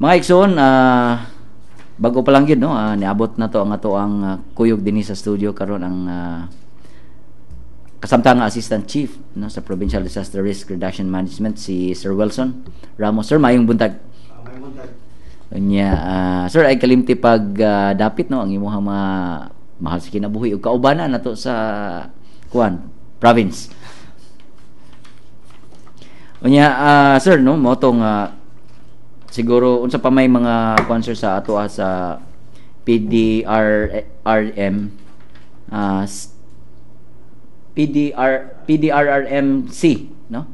Mga igsoon, bago pa lang gyud, no, niabot na to ang ato ang kuyog dinhi sa studio karon, ang kasamtang Assistant Chief, no, sa Provincial Disaster Risk Reduction Management, si Sir Wilson Ramos. Sir, maayong buntag. May buntag. Unya, sir, ay kalimti pag dapit, no, ang imuhang mga mahal sa kinabuhi ug kaubanan nato sa kuan province. Unya, sir, no, mo tong siguro unsa pa may mga kuan, sir, sa ato sa PDRRM PDR PDRRMC, no?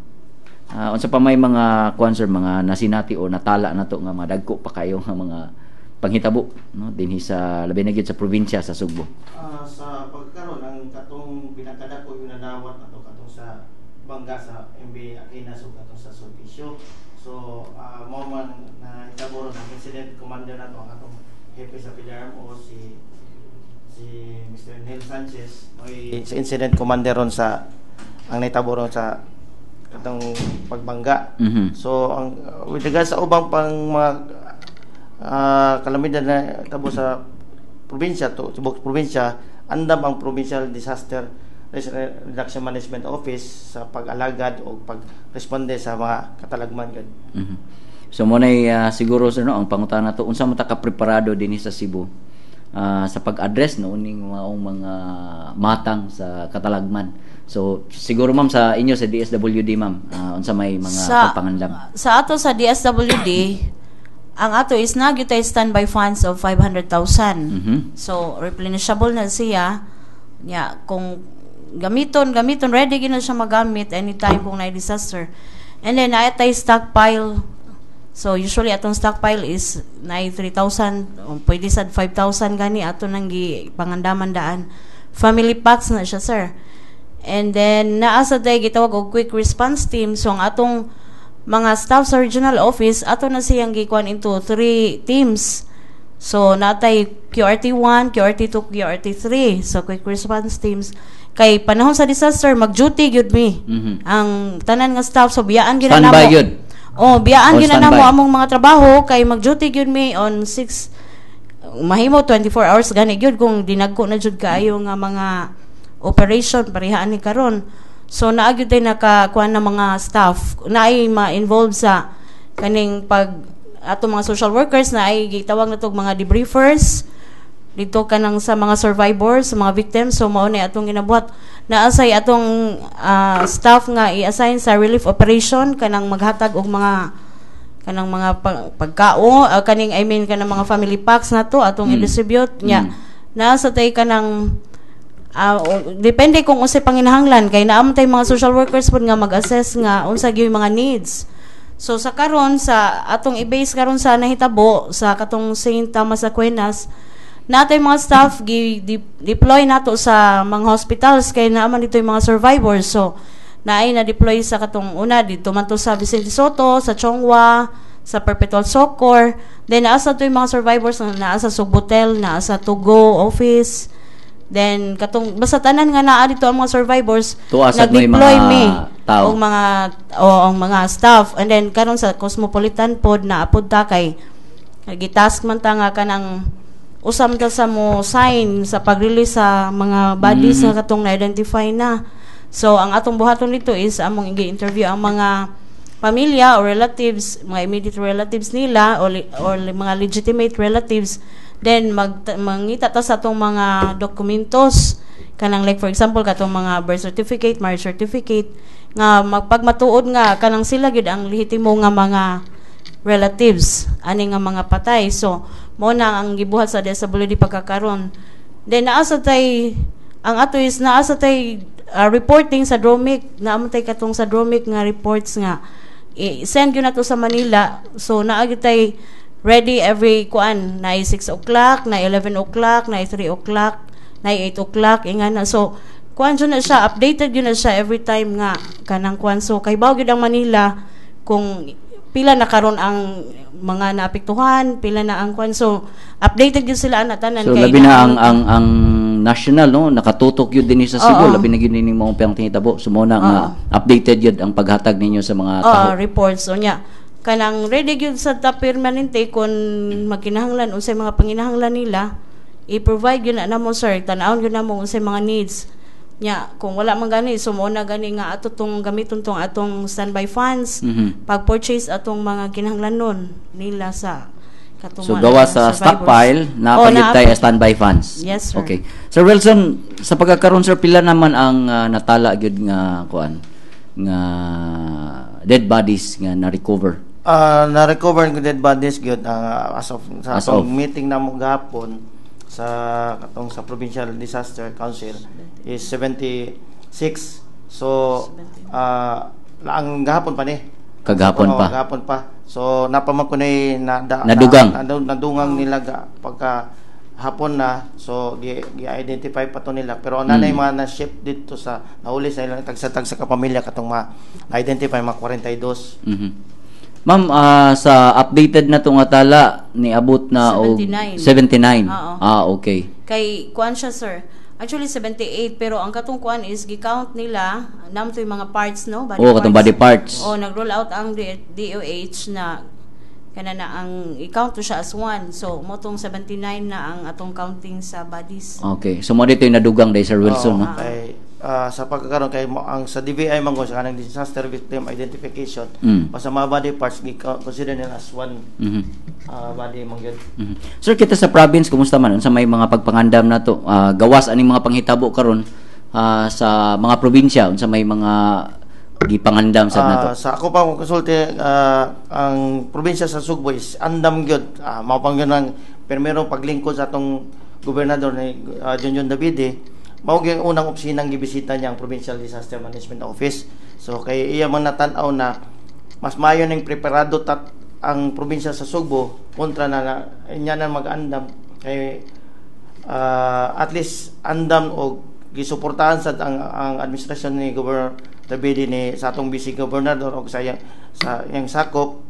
Unsa pa may mga kuan, sir, mga nasinati o natala nato nga mga dagko pa kayo nga mga panghitabo, no, dinhi sa labi na gyud sa probinsya sa Sugbo? Sa pagkaron, ang katong pinakadako yung nadawat nato katong sa bangga sa MB Aquinas ug katong sa Sulpicio. So mao man na hitabo ron, ang incident commander nato, ang atong hepe sa PDRMO, si si Mr. Neil Sanchez, may sa incident commander ron sa ang nahitabo ron sa katong pagbangga. So ang with regards sa ubang pang mga kalamidad na tabo sa probinsya to tibok probinsya, andam ang Provincial Disaster Risk Reduction Management Office sa pag-alagad o pag-responde sa mga katalagman gud. So mo nay siguro, sir, no, ang pangutana to, unsa man ta ka preparado dinhi sa Cebu sa pag-address, no, ning maong mga matang sa katalagman? So siguro, ma'am, sa inyo sa DSWD, ma'am, unsa may mga pagpangandam? Sa ato sa DSWD, ang ato is naa gyud tay standby funds of 500,000. So replenishable na siya. Nya kung gamiton gamiton, ready gyud na siya magamit anytime kung na disaster. And then naa tay stockpile. So usually atong stockpile is na 3,000, o pwede sad 5,000 gani ato nang gi pangandaman daan. Family packs na siya, sir. And then naa sa tay gitawag og quick response team. So ang atong mga staff sa regional office, ato na siyang gikuan into three teams. So natay QRT1, QRT2, QRT3. So quick response teams kay panahon sa disaster, mag-duty gyud mi. Ang tanan nga staff, so biyaan gyud na Standby namo. Gyud. Oh, biyaan Oh, gyud na namo standby. Among mga trabaho kay mag-duty gyud mi on 6, mahimo 24 hours gani gyud kung dinagko na jud kaayo nga mga operation parehaan ni karon. So naa gyud tay nakakuan na mga staff na ay ma-involve sa kaning pag ato mga social workers na ay gitawag na tog mga debriefers dito kanang sa mga survivors, sa mga victims. So mao na atong ginabuhat. Naasay atong staff nga i-assign sa relief operation, kanang maghatag og mga kanang mga pagkao, kaning, I mean, kanang mga family packs na to atong i-distribute nya. Naa sa tay kanang depende kung unsay panginahanglan kay naa man tay mga social workers pod nga mag-assess nga unsa gyud mga needs. So sa karon, sa atong i-base karon sa nahitabo sa katong St. Thomas Aquinas, natay mga staff gi deploy nato sa mga hospitals kay naa man dito yung mga survivors. So naay na deploy sa katong una dito man to sa Vicente Soto, sa Chong Hua, sa Perpetual Succour. Then naa sa to yung mga survivors nga naa sa Sugbotel, naa sa Tugo office. Then katong basta tanan nga naa dito ang mga survivors, Tuwa sad mo yung nag-deploy mga mi tao. Og mga o ang mga staff. And then karon sa Cosmopolitan pod na apod ta kay gitask man ta nga kanang usam ta sa mo sign sa pag-release sa mga bodies nga katong na-identify na. So ang atong buhaton nito is among i-interview ang mga pamilya or relatives, mga immediate relatives nila or mga legitimate relatives. Then mangita ta sa atong mga dokumentos, kanang like for example katong mga birth certificate, marriage certificate, nga magpagmatuod nga kanang sila gyud ang lehitimo nga mga relatives ani nga mga patay. So mo na ang gibuhat sa DSWD pagkakaron. Then naa sa tay ang ato is naa sa tay reporting sa DROMIC. Naa man tay katong sa DROMIC nga reports nga i-send gyud nato sa Manila. So naa gyud tay ready every kuan, na 6 o'clock, na 11 o'clock, na 3 o'clock, na 8 o'clock, ingana. So kuan jud na siya, updated gyud na siya every time nga kanang kuan. So kay gyud ang Manila kung pila na karon ang mga naapektuhan, pila na ang kuan. So updated gyud sila ana tanan. So kay labi na ang national, no, nakatutok yun din sa Cebu, labi na gyud ning mga pang tinitabo. So mo na nga updated yun ang paghatag ninyo sa mga Oo, taho. Reports. So nya kanang Kanang ready gyud sa ta permanente kung magkinahanglan, unsay mga panginahanglan nila, i-provide gyud na namo, sir. Tan-awon gyud namo unsay mga needs nya. Kung wala man gani, so mo na gani nga ato tong gamiton tong atong standby funds pag-purchase atong mga kinahanglanon nila sa katong So mga gawa sa survivors. Stockpile na Oh, pagid naa tay standby funds. Yes, sir. Okay. Sir Wilson, sa pagkakaron, sir, pila naman ang natala gyud nga kuan nga dead bodies nga na-recover? Na-recover ng dead bodies gyud as of sa As atong of. Meeting namo gahapon sa katong sa Provincial Disaster Council is 76. So ang gahapon pa ni. Kagahapon Oo, pa. Gahapon pa. So napaman ko na na, Nadugang. Na, nadungang nila ga, pagka hapon na, so gi-identify pa to nila, pero ang nanay mga na-ship dito sa nahuli sa ilang tagsa-tagsa ka pamilya, katong ma na-identify mga 42. Ma'am, sa updated na tong atala niabot na og 79. 79. Oo. Ah, okay. Kay kuan siya, sir. Actually 78, pero ang katong kuan is gi-count nila namo to yung mga parts, no? Oo, katong body parts. Oh, nag-roll out ang DOH na kana na ang i-count to siya as one. So mo tong 79 na ang atong counting sa bodies. Okay. So mo dito yung nadugang day, Sir Wilson, Oo, no? kay sa pagkakaroon kay ang sa DVI man sa kanang disaster victim identification, basta mga body parts gi-consider nila as one body man gyud. Sir, kita sa province, kumusta man? Unsa may mga pagpangandam na to? Gawas aning mga panghitabo karon sa mga probinsya, unsa may mga gipangandam sa nato? Sa ako pa kong konsulti, ang probinsya sa Sugbo is andam gyud. Mao pang gyud ang primero paglingkod sa atong gobernador ni John John Davide. Mao gyud ang unang opisinang gibisita niya, ang Provincial Disaster Management Office. So kay iya man natan-aw na mas maayo ning preparado tat ang probinsya sa Sugbo kontra na inya na mag-andam, kay at least andam og gisuportahan sa ang administrasyon ni Governor Davide, ni sa atong vice gobernador og sa iyang sakop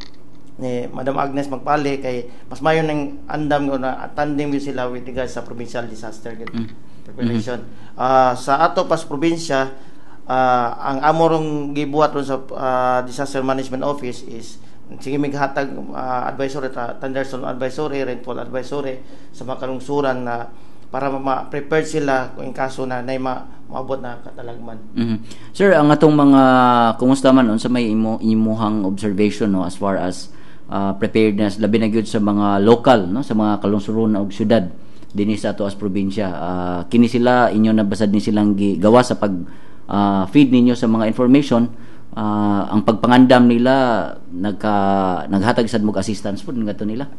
ni Madam Agnes Magpali, kay mas mayo ning andam nga na tandem gyud sila with regards sa provincial disaster gyud preparation. Sa ato pas probinsya, ang amorong gibuhat ron sa disaster management office is sige mighatag advisory, thunderstorm advisory, rainfall advisory sa mga kalungsuran na para ma-prepare sila kung in kaso na nay maabot na katalagman. Sir, ang atong mga kumusta man, unsa may imuhang observation, no, as far as preparedness, labi na gyud sa mga local, no, sa mga kalungsuron og syudad dinhi sa ato as probinsya? Kini sila inyo nabasad ni silang gigawa sa pag feed ninyo sa mga information, ang pagpangandam nila, naghatag sad mo assistance pud ngadto nila?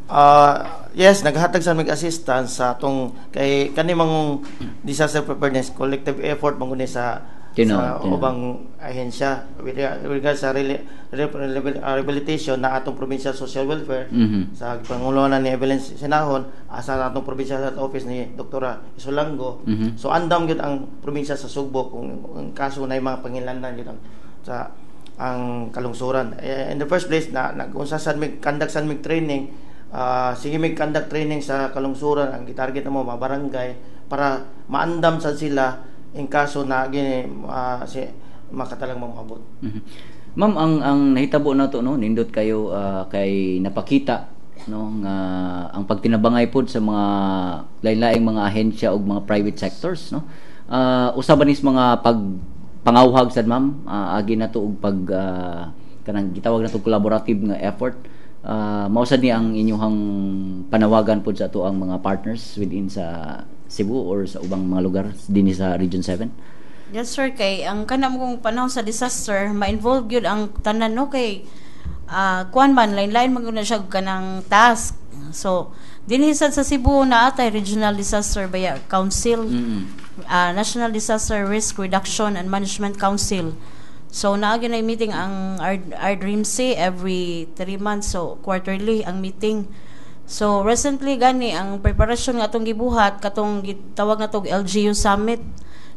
Yes, naghatag sa mig assistance sa atong kay kani mga disaster preparedness, collective effort man gud ni sa sa Tinuod, tinuod. ubang ahensya with regard sa rehabilitation na atong Provincial Social Welfare sa panguluhan ni Evelyn Sinahon, asa atong Provincial Health Office ni Dr. Isulango. So andam gyud ang probinsya sa Sugbo kung kaso na mga pangilanlan gyud ang sa ang kalungsuran. Eh, in the first place na nag-unsa sad mig conduct sad mig training, sige mig conduct training sa kalungsuran. Ang gitarget mo mga barangay para maandam sad sila in kaso na gini si makatalang maabot. Ma'am, ang nahitabo na to, no, nindot kayo kay napakita, no, nga ang pagtinabangay pod sa mga lain-laing mga ahensya ug mga private sectors, no. Usa ba nis mga pag pangawhag sad, ma'am, agi na to og pag kanang gitawag na to collaborative nga effort? Mao sad ni ang inyuhang panawagan pod sa ato ang mga partners within sa Cebu or sa ubang mga lugar dinhi sa Region 7? Yes, sir, kay ang kanang kung panahon sa disaster, ma-involve gyud ang tanan, no, kay kuan man, lain-lain man gyud na siya kanang task. So dinhi sad sa Cebu naa tay Regional Disaster Baya Council, National Disaster Risk Reduction and Management Council. So naa gyud na meeting ang our DRMC every 3 months, so quarterly ang meeting. So recently gani ang preparation nga atong gibuhat katong gitawag na tog LGU Summit.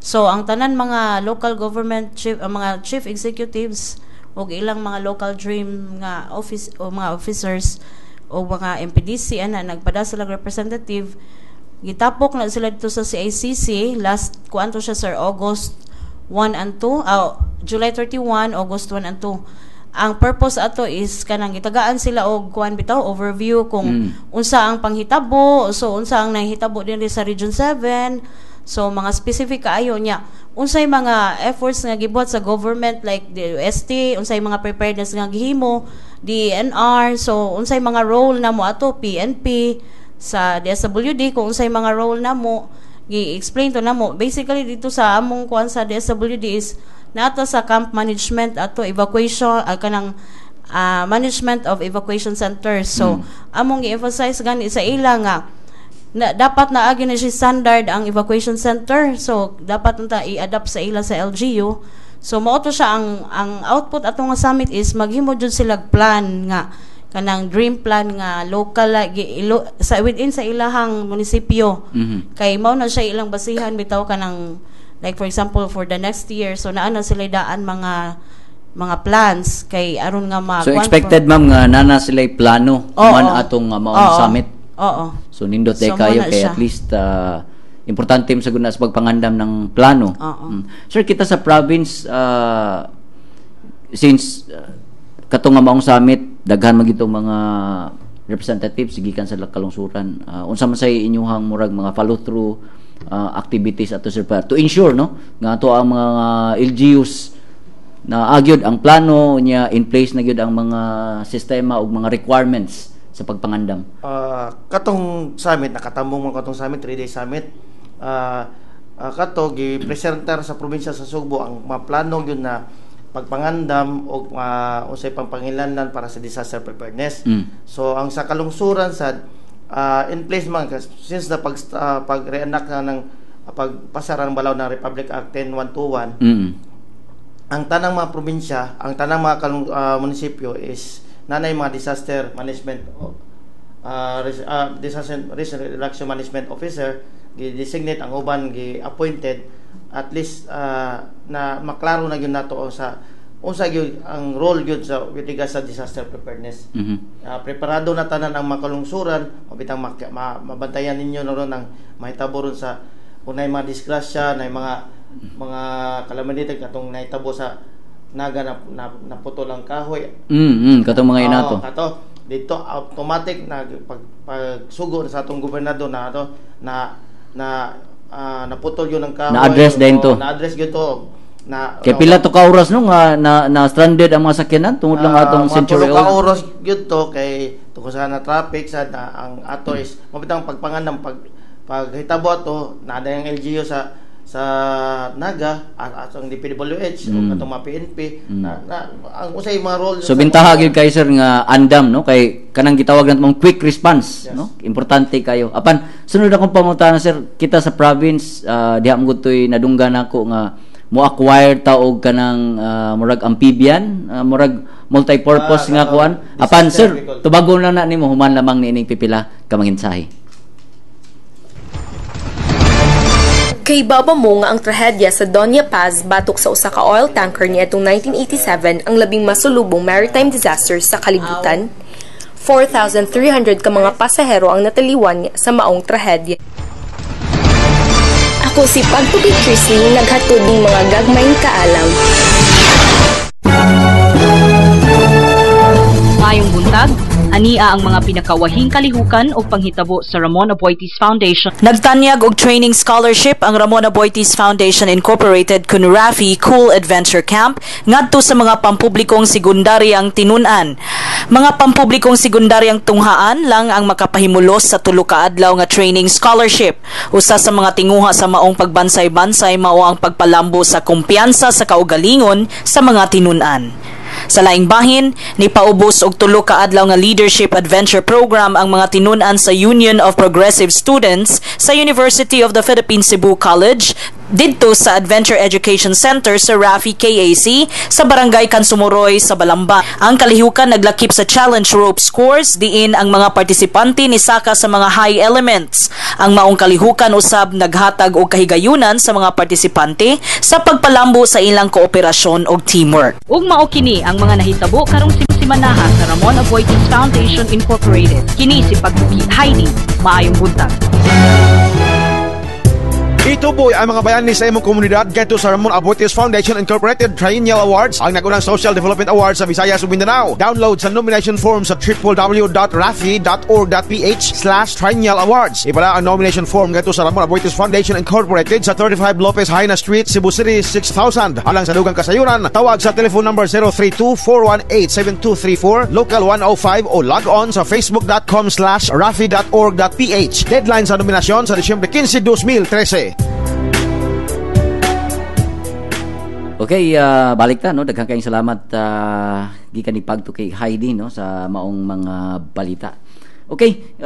So ang tanan mga local government chief, ang mga chief executives ug ilang mga local dream nga office o mga officers o mga MPDC ana, nagpada sila representative, gitapok na sila dito sa CICC last kuan to siya, sir, August 1 and 2, July 31, August 1 and 2. Ang purpose ato is kanang gitagaan sila og kuan bitaw, overview kung unsa ang panghitabo, so unsa ang nahitabo dinhi sa Region 7. So mga specific kaayo niya, unsay mga efforts nga gibuhat sa government like the UST, unsay mga preparedness nga gihimo DENR, so unsay mga role namo ato PNP, sa DSWD, kung unsay mga role namo, gi-explain to namo. Basically, dito sa among kuan sa DSWD is nato sa camp management ato, evacuation, kanang management of evacuation centers. So among gi-emphasize gani sa ila nga na, dapat naagi na siya standard ang evacuation center, so dapat unta i-adapt sa ila sa LGU. So mao to siya ang output ato nga summit is maghimo jud sila plan nga kanang dream plan nga local lagi sa within sa ilahang munisipyo, kay mao na siya ilang basihan bitaw, kanang like for example for the next year. So naa na sila daan mga plans kay aron nga ma So expected, ma'am, nga nana sila plano man atong maong summit. Oo. So nindot so, So, kayo muna kay siya. At least importante sa gud na sa pagpangandam ng plano. Oo. Sir, kita sa province, since katong nga maong summit daghan man gitong mga representatives gikan sa kalungsuran, unsa man say inyuhang murag mga follow through activities ato, sir, pa to ensure, no, nga ato ang mga LGUs na agyod ang plano niya, in place na gyud ang mga sistema ug mga requirements sa pagpangandam? Katong summit, nakatambong mo katong summit, 3-day summit. Kato gi-presentar sa probinsya sa Sugbo ang mga plano gyud na pagpangandam og unsay pangpangilanlan para sa disaster preparedness. So ang sa kalungsuran sad, in place man since na pag re-enact na ng pagpasar ang balaod ng Republic Act 10121, ang tanang mga probinsya, ang tanang mga munisipyo is nanay mga disaster management disaster risk reduction management officer, gi-designate ang uban, gi-appointed, at least na maklaro na gyud nato sa unsa gyud ang role gyud sa with regards sa disaster preparedness. Preparado na tanan ang makalungsuran o bitang mabantayan ninyo na ron ang mahitabo ron sa kung naay mga disgrasya, naay mga kalamidad, katong nahitabo sa Naga na naputol ang kahoy. Katong mga inato. Oo, kato dito automatic na pagsugo sa atong gobernador na ato na na naputol yun ang kahoy. Na-address din to. Oo, na-address gyud to na. Kay pila to ka oras, no, nga na stranded ang mga sakyanan tungod lang atong mga century tulo ka old. Oras gyud to kay tungkol sa na traffic sa na ang ato is mabitang pagpangandam pag paghitabo ato na ang LGU sa Naga at ang DPWH o katong mga PNP na ang usay mga role. So bintaha gyud kay sir nga andam, no, kay kanang gitawag nato mong quick response, no, importante kayo. Apan sunod akong pangutana, sir, kita sa province, diha mo toy nadunggan nako nga mo acquire ta og kanang murag amphibian, murag multi-purpose nga katong kuan. Apan disaster sir, vehicle. Tubagon lang na nimo human lamang niining pipila ka manginsahe. Kay baba mo nga ang trahedya sa Doña Paz batok sa usa ka oil tanker niadtong 1987 ang labing masulubong maritime disaster sa kalibutan. 4,300 ka mga pasahero ang nataliwan sa maong trahedya. Ako si Pagtuki Chrisley, naghatod ng mga gagmayng kaalam. Maayong buntag, ania ang mga pinakawahing kalihukan o panghitabo sa Ramon Aboitiz Foundation. Nagtanyag og training scholarship ang Ramon Aboitiz Foundation Incorporated kun RAFI Cool Adventure Camp ngadto sa mga pampublikong segundaryang tinun-an. Mga pampublikong segundaryang tunghaan lang ang makapahimulos sa tulo ka adlaw nga training scholarship. Usa sa mga tinguha sa maong pagbansay-bansay mao ang pagpalambo sa kumpiyansa sa kaugalingon sa mga tinun-an. Sa laing bahin, nipaubos og tulo ka adlaw nga leadership adventure program ang mga tinun-an sa Union of Progressive Students sa University of the Philippines Cebu College didto sa Adventure Education Center sa RAFI KAC sa Barangay Kansumoroy sa Balamba. Ang kalihukan naglakip sa challenge ropes course diin ang mga partisipante nisaka sa mga high elements. Ang maong kalihukan usab naghatag og kahigayunan sa mga partisipante sa pagpalambo sa ilang kooperasyon og teamwork. Ug mao kini ang mga nahitabo karong simanaha sa Ramon Aboitiz Foundation Incorporated. Kini si Pagbuki Heidi. Maayong buntag. Ituboy ang mga bayani sa imong komunidad ngadto sa Ramon Aboitiz Foundation Incorporated Triennial Awards, ang nagunang Social Development Awards sa Visayas ug Mindanao. Download sa nomination form sa www.rafi.org.ph/triennialawards. Ipadala ang nomination form ngadto sa Ramon Aboitiz Foundation Incorporated sa 35 Lopez Jaena Street, Cebu City 6000. Alang sa dugang kasayuran, tawag sa telephone number 032-418-7234, local 105, o log on sa facebook.com/rafi.org.ph. Deadline sa nominasyon sa Disyembre 15, 2013. Okay, balik ta, no. Daghang kayong salamat gikan ni pagto kay Heidi, no, sa maong mga balita. Okay,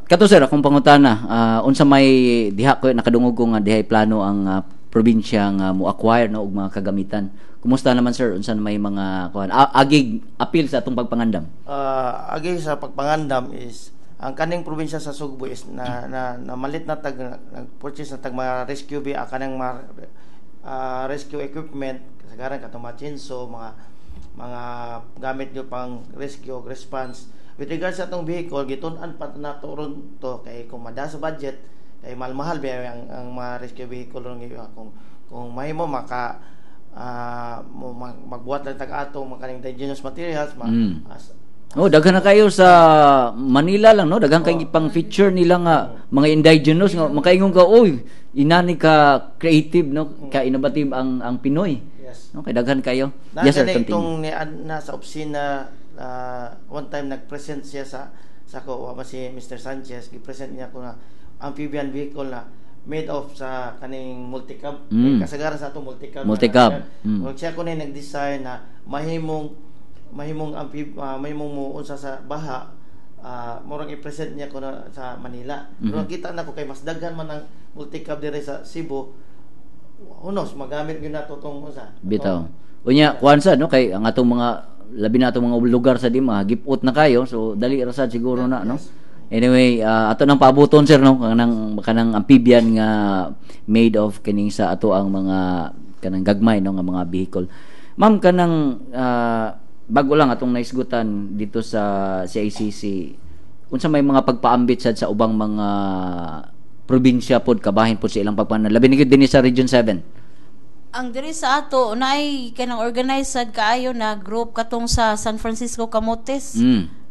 kato sir, akong pangutana, unsa may diha ko nakadungog ko nga dihay plano ang probinsya nga mo acquire, no, og mga kagamitan. Kumusta naman, sir? Unsa na may mga kuan agig apil sa atong pagpangandam? Agi sa pagpangandam is ang kaning probinsya sa Sugbo is na na, na malit na tag, nag-purchase na tag mga rescue bi kanang mga rescue equipment, kasagaran katong mga chainsaw, mga gamit nyo pang rescue ug response. With regards sa atong vehicle, gitun-an pa nato ron to kay kung mada sa budget, kay mahal-mahal ba ang mga rescue vehicle ron. Kung mahimo maka mo magbuhat lang tag atong mga kaning indigenous materials ma, as, Oh, daghan na kayo sa Manila lang, no. Daghan kay pang feature nila nga mga indigenous nga makaingon ka, oy, inani ka creative, no, ka innovative ang Pinoy. Yes. No, kay daghan kayo. Na Yes sir, gani continue. Itong ni, nasa opisina, one time nag-present siya sa ko wa pa si Mr. Sanchez, gi-present niya ko na amphibian vehicle na made of sa kaning multicab. Kasagaran sa atong multicab. Multicab. Siya ko na nag-design na mahimong mahimong mahimong mo unsa sa baha, murag i-present niya ko na sa Manila. Pero kita na ko kay mas daghan man ang multicab dire sa Cebu. Who knows, magamit gyud nato tong unsa. Bitaw. Unya kuan sa, no, kay ang atong mga labi na atong mga lugar sa di mga gipot na kayo, so dali ra sad siguro na, no. Anyway, ato nang paabuton, sir, no, kanang kanang amphibian nga made of kining sa ato ang mga kanang gagmay, no, nga mga vehicle. Ma'am, kanang bago lang atong naisgutan dito sa CICC, unsa may mga pagpaambit sad sa ubang mga probinsya pod kabahin pod sa ilang pagpanan, labi ni gyud dinhi sa Region 7? Ang diri sa ato naay kanang organized sad kaayo na group katong sa San Francisco Camotes.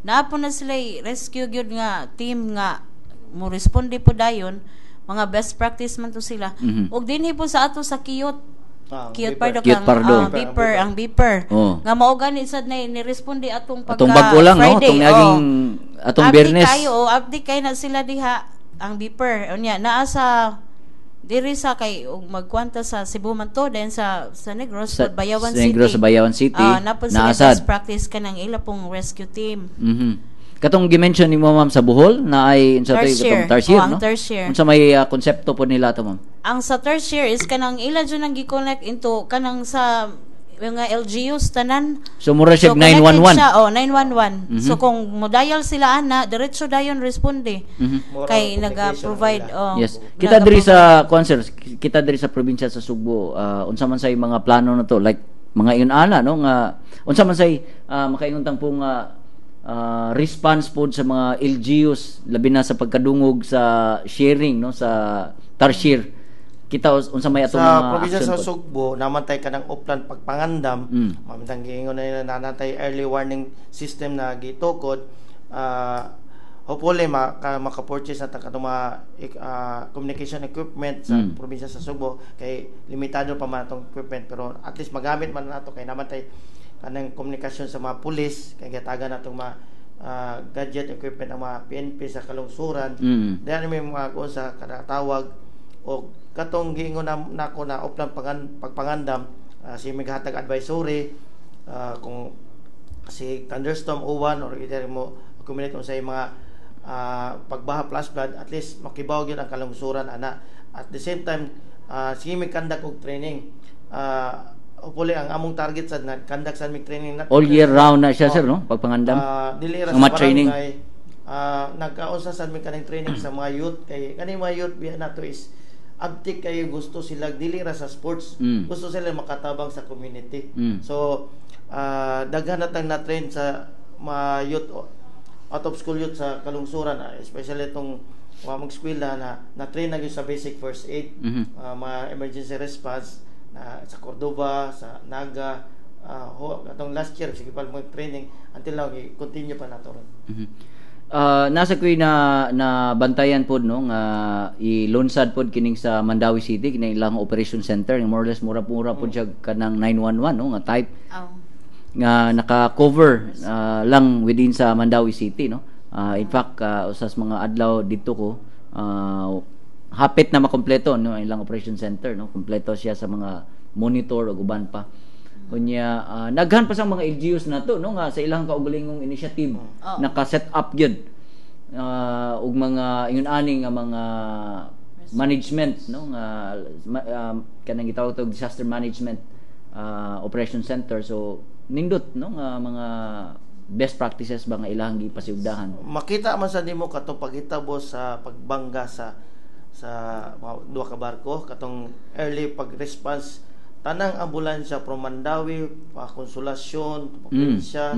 Naa po na sila rescue gyud nga team nga mo responde po dayon, mga best practice man to sila. Ug dinhi po sa ato sa Kiyot. Ah, Kiyot Beeper. Pardo Kiyot kang Pardo. Beeper, ang Beeper. Nga mao gani sad na ni-responde atong pagka Atong bag-o lang, no? Friday. Atong niaging atong Update Biyernes. kayo, oh, update kayo na sila diha ang Beeper. Unya naa sa diri sa kay ug magkwanta sa Cebu man to, then sa Negros Sa, pod Bayawan sa Negros City. sa Bayawan City. Ah, naa pod sila Naasad. best practice kanang ila pong rescue team. Katong gi-mention nimo, ma'am, sa Bohol na ay unsa to Tarsier. katong Tarsier, Oh, ang no? Tarsier. Unsa may konsepto po nila to, ma'am? Ang sa Tarsier is kanang ila jud ang gi-connect into kanang sa mga LGUs tanan. So mura siya So, connected 911. siya, oh, 911. So kung mo-dial sila ana, diretso dayon responde. Moral Kay communication naga-provide nila. oh. Yes. Kita diri sa kuan sir, kita diri sa probinsya sa Sugbo, unsa man say mga plano na to, like mga ingon ana, no, nga unsa man say makaingon tang po nga response pod sa mga LGUs, labi na sa pagkadungog sa sharing, no, sa Tarsier. Kita unsa may atong Sa mga probinsya action sa pod. Sugbo, namantay ka ng uplan pagpangandam, mamintang giingon na nila nanatay early warning system na gitukod. Hopefully maka-purchase na ta katong mga communication equipment sa probinsya sa Sugbo kay limitado pa man atong equipment, pero at least magamit man nato kay namantay kanang komunikasyon sa mga pulis kay gatagan natong mga gadget equipment ang mga PNP sa kalungsuran. Dahil may mga kuan sa kanatawag o katong giingon na nako na uplan pagpangandam, si maghatag advisory kung si thunderstorm uwan or either mo accumulate sa mga pagbaha, flash flood, at least makibaw gyud ang kalungsuran ana. At the same time, sige may conduct og training. Hopefully ang among target sad na conduct sad mig training na All year round na siya Oh. sir, no, pagpangandam. Dili ra Ang sa mga training. barangay, nagkaunsa sad mi kaning training sa mga youth kay kaning mga youth biya nato is abtik kayo, gusto sila dili ra sa sports, gusto sila makatabang sa community. So daghan na tang na-train sa mga youth, out of school youth sa kalungsuran, especially itong wa mag-eskwela na na-train na gyud sa basic first aid, mga emergency response na sa Cordova, sa Naga, ho, atong last year sige pa mo training until now continue pa nato ron. Nasa ko'y na na bantayan pod, no, nga ilunsad pod kining sa Mandaue City kini ilang operation center nga more or less mura-mura pod siya kanang 911, no, nga type nga naka-cover lang within sa Mandaue City, no. In fact, usas mga adlaw dito ko, hapit na makompleto, no, ang ilang operation center, no. Kompleto siya sa mga monitor ug uban pa. Unya naghan pa sa mga LGUs nato, no, nga sa ilang kaugalingong initiative naka-set up gyud ug mga ingon ani nga mga management, no, nga kanang gitawag to disaster management operation center. So nindot, no, nga mga best practices ba nga ilang gipasiugdahan. Makita man sa nimo katong paghitabo sa pagbangga sa mga duha ka barko, katong early pag-response, tanang ambulansya from Mandaue pa Consolacion, probinsya,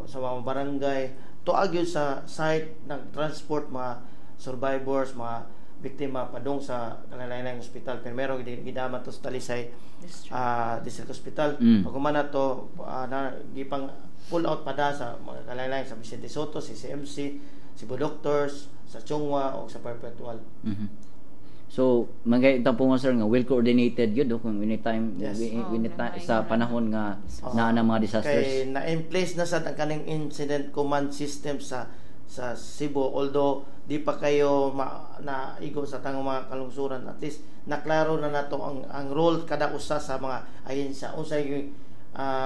sa mga barangay tuag yun sa site ng transport mga survivors, mga biktima padung sa kalain-laing ospital. Primero gidama to sa Talisay District Hospital. Pag humana to, na gipang pull out pada sa mga kalain-lain sa Vicente Sotto, sa CMC, Cebu Doctors, sa Chong Hua o sa Perpetual. So, mga itang po nga, sir, nga well coordinated yun, no, kung anytime sa panahon nga naa na mga disasters. Kay na in place na sa ang kaning incident command system sa Cebu, although di pa kayo naigo sa tangong mga kalungsuran, at least naklaro na nato ang role kada usa sa mga ahensya, unsay yung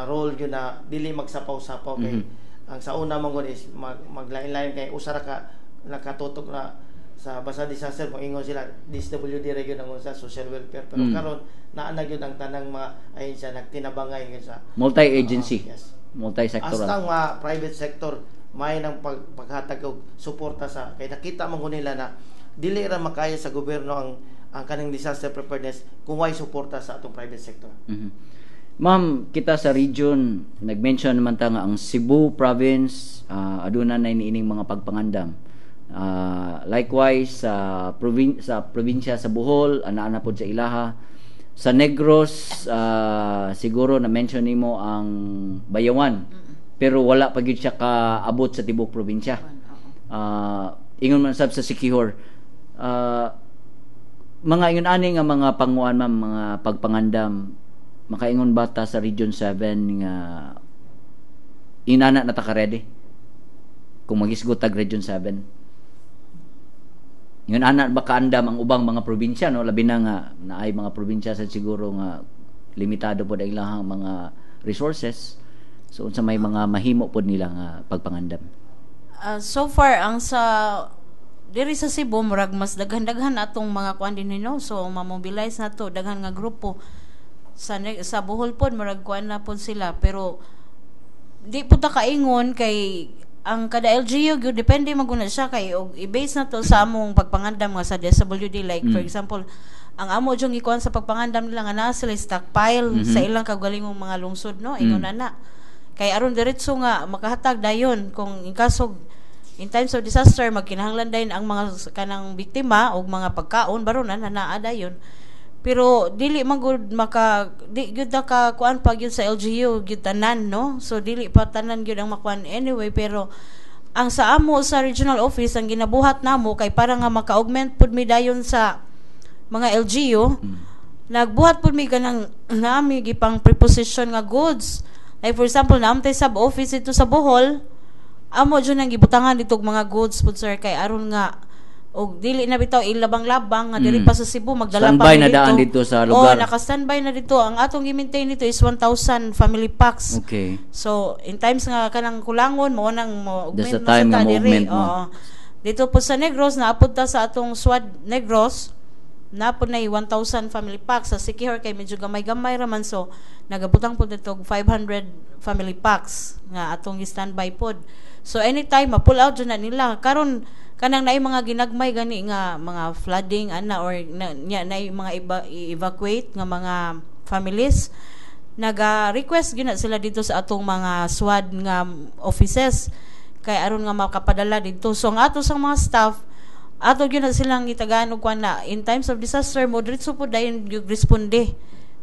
role yun na dili magsapaw-sapaw kay ang sa una man gud is maglain-lain kay usa ra ka nakatutok na sa basta disaster, kung ingon sila DSWD ra gyud ang sa social welfare, pero karon naa na gyud ang tanang mga ahensya nagtinabangay gyud sa Multi-agency, Yes. multi-sectoral. Hasta ang mga private sector may nang paghatag og suporta sa kay nakita man ko nila na dili ra makaya sa gobyerno ang kaning disaster preparedness kung way suporta sa atong private sector. Ma'am, kita sa region, nag-mention naman ta nga ang Cebu province aduna na iniining mga pagpangandam. Likewise sa probinsya sa Bohol, ana-ana pod sa ilaha. Sa Negros, siguro na mention nimo ang Bayawan. Pero wala pa gyud siya kaabot sa tibuok probinsya. Ingon man sab sa Siquijor. Mga ingon ani nga mga panguan, ma'am, mga pagpangandam, makaingon bata sa Region 7 nga inana na ta ka ready kung magisgot tag Region 7? Ingon ana ba kaandam ang ubang mga probinsya, no, labi na nga naay mga probinsya sa siguro nga limitado pod ang ilang mga resources? So unsa may mga mahimo pod nila nga pagpangandam? So far ang sa diri sa Cebu, murag mas daghan-daghan atong mga kuan din, no, so ma-mobilize na to daghan nga grupo. Sa Bohol pod murag kuan na pod sila, pero di po ta kaingon kay ang kada LGU gyud depende man gud na siya kay og i-base na to sa among pagpangandam nga sa DSWD. Like for example, ang amo jung gikuan sa pagpangandam nila nga naa sila stockpile sa ilang kaugalingong mga lungsod, no, ingon na kay aron diretso nga makahatag dayon kung in kaso in times of disaster magkinahanglan dayon ang mga kanang biktima og mga pagkaon, baron na naa dayon. Pero dili man gud maka di gyud na ka kuan pa gyud sa LGU gyud tanan, no, so dili pa tanan gyud ang makuan anyway. Pero ang sa amo sa regional office, ang ginabuhat namo kay para nga maka-augment pud mi dayon sa mga LGU, nagbuhat pud mi kanang nami gipang preposition nga goods. Like for example, naa tay sub office ito sa Bohol, amo jud ang gibutangan dito og mga goods pud, sir, kay aron nga og dili na bitaw ilabang-labang nga diri pa sa Cebu magdala pa Standby mi na daan dito sa lugar. Oh, naka-standby na dito. Ang atong gi-maintain dito is 1,000 family packs. So, in times nga kanang kulangon, mo nang mo That's the augment na time sa nga ta diri. mo-augment mo. Oo. Dito po sa Negros, naapod ta sa atong SWAD Negros, naapod na 1,000 family packs. Sa Siquijor kay medyo gamay-gamay raman, so nagabutang po dito og 500 family packs nga atong standby pod. So anytime ma-pull out jud na nila. Karon kanang naay mga ginagmay gani nga mga flooding ana or na, nya naay mga iba, i-evacuate nga mga families, naga-request gina sila dito sa atong mga SWAD nga offices kay aron nga makapadala dito. So ang ato sang mga staff Ato gyud na silang gitagaan og kuan na in times of disaster mo diretso pud dayon gyud responde.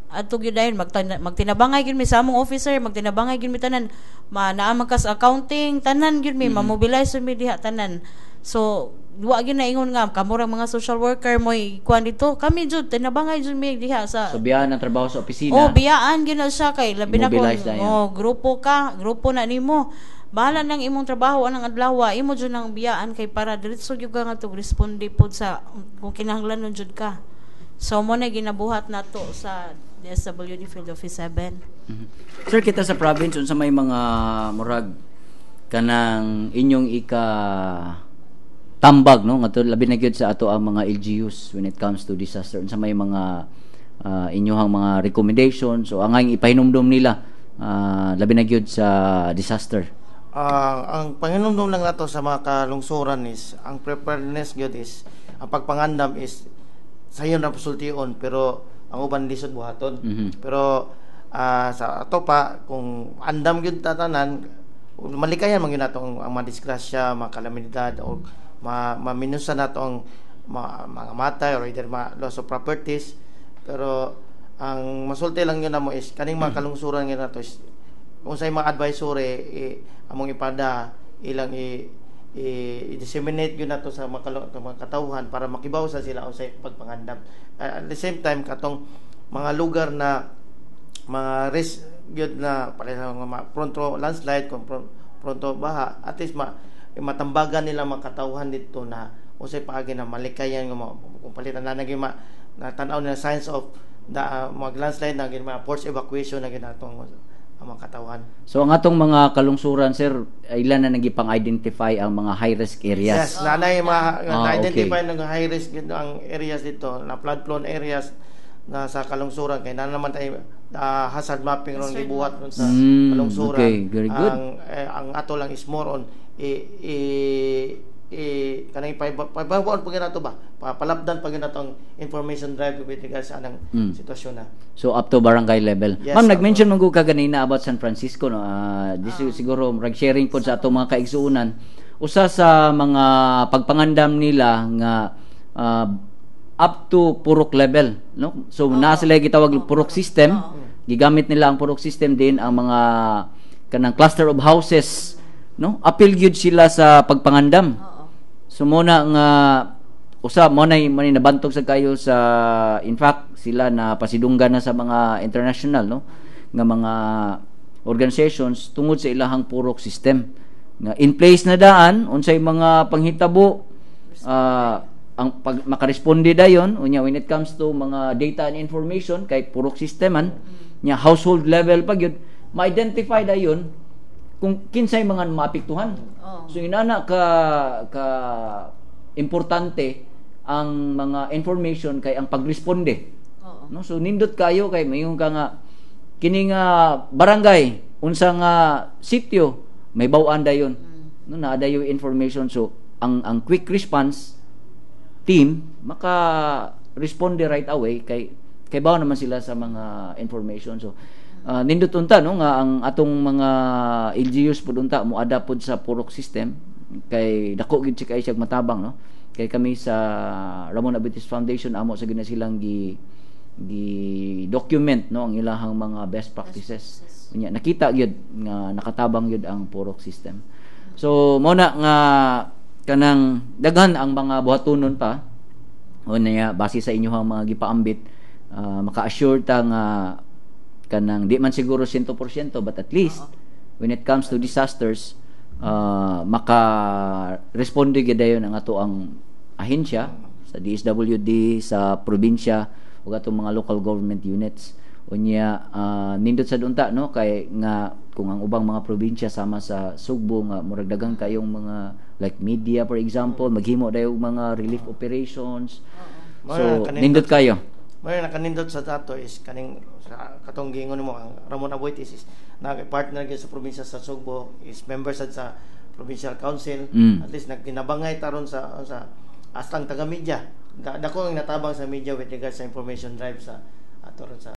Adto gyud dayon magtinabangay gyud mi sa among officer, magtinabangay gyud mi tanan, ma naa man kas accounting, tanan gyud mi, ma-mobilize mi diha tanan. So wa gyud na ingon nga kamurang mga social worker mo'y kuan dito, kami jud tinabangay jud mi diha sa So biyaan ang trabaho sa opisina. Oh, biyaan gyud na siya kay labi na kung I-mobilize na yan. Oh, grupo ka, grupo na nimo. Bahala nang imong trabaho anang adlaw, imo jud nang biyaan kay para diretso gyud ka nga to responde pod sa kung kinahanglan jud ka. So mo na ginabuhat nato sa DSWD Field Office 7. Sir, kita sa province, unsa may mga murag kanang inyong ika tambag, no, ngadto labi na gyud sa ato ang mga LGUs when it comes to disaster, unsa may mga inyohang mga recommendations o angay ipahinumdom nila labi na gyud sa disaster? Ah, ang panginumdum lang nato sa mga kalungsuran is ang preparedness gyud is ang pagpangandam is sayon ra sultion, pero ang uban lisod buhaton. Pero sa ato pa, kung andam gyud tatanan, malikayan man gyud nato ang madisgrasya, mga kalamidad o maminusan nato ang mga matay or either loss of properties. Pero ang masulti lang yun namo is kaning mga kalungsuran gyud nato is kung sa mga advisory among ipada ilang i-disseminate yun nato sa mga katawhan para makibaw sa sila unsay pagpangandam. At the same time, katong mga lugar na mga risk gyud na pareha sa mga prone to landslide, kung prone to baha, at least matambagan nila mga katawhan dito na unsay paagi na malikayan nga kung palitan na naging natanaw nila signs of the mag landslide na mga forced evacuation na ginatong ang mga katawhan. So ang atong mga kalungsuran, sir, ilan na nagipang-identify ang mga high risk areas? Yes, nanay mga na-identify ng high risk gid ang areas dito, na flood prone areas na sa kalungsuran kay na naman tayo hazard mapping ron gibuhat ron sa kalungsuran. Okay, very good. Ang ato lang is more on i kanang paibabaon pa gyud nato ba? Palapdan pa gyud nato ang information drive with regards sa anang sitwasyon na. So up to barangay level. Yes, Ma'am, up nag-mention man gud ka ganina about San Francisco, no. This is siguro murag sharing pod sa atong mga kaigsuonan. Usa sa mga pagpangandam nila nga up to purok level, no? So naa sila gitawag purok system. Gigamit nila ang purok system din, ang mga kanang cluster of houses, no? Apil gyud sila sa pagpangandam. So mo na nga usa mo nay nabantog sa kayo sa, in fact, sila na pasidunggan na sa mga international, no, nga mga organizations tungod sa ilahang purok system nga in place na daan unsay mga panghitabo, ang pag makaresponde dayon. Unya when it comes to mga data and information, kay purok system man nya, household level pa gyud, ma-identify dayon kung kinsay mga maapektuhan. So inana ka importante ang mga information kay ang pagresponde. No, so nindot kayo kay mayon ka nga kini nga barangay, unsa nga sitio may baw-an dayon. No, naa dayo information, so ang quick response team maka responde right away kay baw naman sila sa mga information. So nindot unta, no, nga ang atong mga LGUs pud unta mo adapt pud sa purok system kay dako gid siya kay siya matabang, no, kay kami sa Ramon Aboitiz Foundation, amo sa gina silang gi document, no, ang ilahang mga best practices. Unya nakita gyud nga nakatabang gyud ang purok system. So mo na nga kanang daghan ang mga buhatonon pa o niya base sa inyong mga gipaambit, maka-assure ta nga kanang di man siguro 100%, but at least when it comes to disasters, maka-responde gyud dayon ang ato ang ahensya sa DSWD sa probinsya ug atong mga local government units. Unya nindot sad unta, no, kay nga kung ang ubang mga probinsya sama sa Sugbo nga murag daghang kayong mga like media, for example, maghimo dayon og mga relief operations. So nindot kayo. May nakanindot sa dato is kaning sa katong giingon mo, ang Ramon Aboitiz is nag-partner gyud sa probinsya sa Sugbo, is member sad sa Provincial Council. At least nagkinabangay taron sa astang taga media. Dako ang natabang sa media with regards sa information drive sa ato ron sa